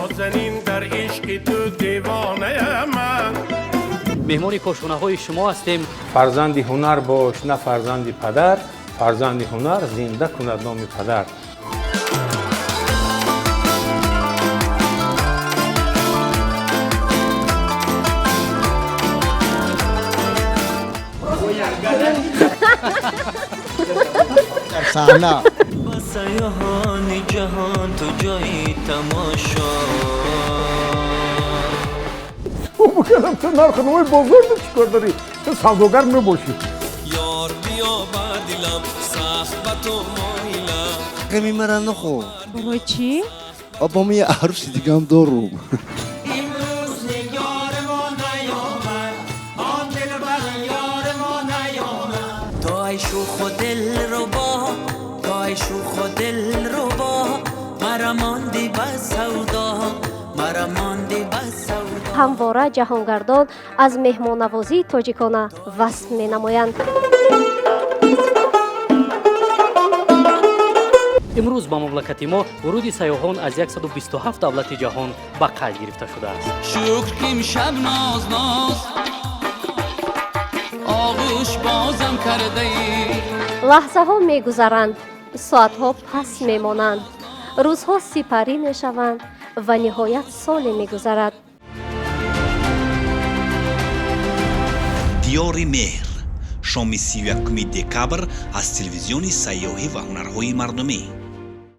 Нозанин, дар ишқи ту девонаям ман. Меҳмони кошонаҳои шумо ҳастем. Фарзанди ҳунар бош, на фарзанди падар. Фарзанди ҳунар зинда кунад номи падар. Дар саҳна. Ба сайёҳони ҷаҳон ту ҷои тамошо. Букардам, ту нархи навои бозор чӣ кор дорӣ? Ту савдогар мебошӣ. Ёр, биё ба дилам, сахт ба ту моилам. Ғами мара нахӯр. Барои чӣ? Бо ман я арӯси дигам дорум. Имрӯз нигори мо наёмад, он дилбар ёри мо наёмад. То ай шӯху дилрубо, то ай шӯху дилрубо, мара монди ба савдо, мара монди ба савдо. Ҳамвора ҷаҳонгардон аз меҳмоннавозии тоҷикона васф менамоянд. Имрӯз ба мамлакати мо вуруди сайёҳон аз 127 давлати ҷаҳон ба қайд гирифта шудааст. Шукр, ки имшаб ноз ноз оғӯш бозам кардаӣ. Лаҳзаҳо мегузаранд, соатҳо пас мемонанд, рӯзҳо сипарӣ мешаванд ва ниҳоят соле мегузарад. Диёри меҳр, шоми 31 декабр аз телевизиони сайёҳӣ ва ҳунарҳои мардумӣ.